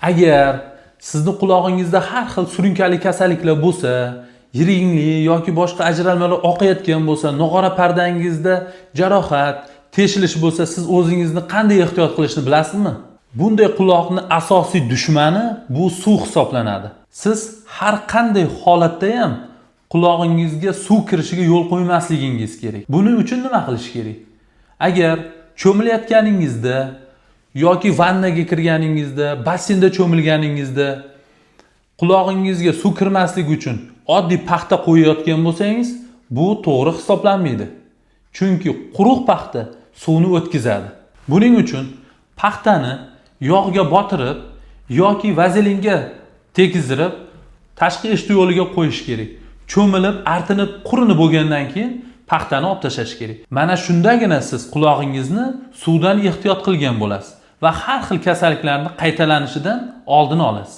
Agar sizni qulog'ingizda har xil surunkali kasalliklar bo'lsa, yiringli yoki boshqa ajralmalar oqayotgan bo'lsa, nog'ora pardangizda jarohat, teshilish bo'lsa, siz o'zingizni qanday ehtiyot qilishni bilasizmi? Bunday quloqni asosiy dushmani bu suv hisoblanadi. Siz har qanday holatda ham qulog'ingizga suv kirishiga yo'l qo'ymasligingiz kerak. Buning uchun nima qilish kerak? Agar cho'milayotganingizda yoki vannaga kirganingizda, basseynda cho'milganingizda qulog'ingizga suv kirmasligi uchun oddiy paxta qo'yayotgan bo'lsangiz, bu to'g'ri hisoblanmaydi. Chunki quruq paxta suvni o'tkazadi. Buning uchun paxtani yog'ga botirib yoki vazelinga tekizdirib tashqi eshituv yo'liga qo'yish kerak. Cho'milib, artinib, qurinib bo'lgandan keyin paxtani olib tashlash kerak. Mana shundagina siz qulog'ingizni suvdan ehtiyot qilgan bo'lasiz va har xil kasalliklarni qaytalanishidan oldini olasiz.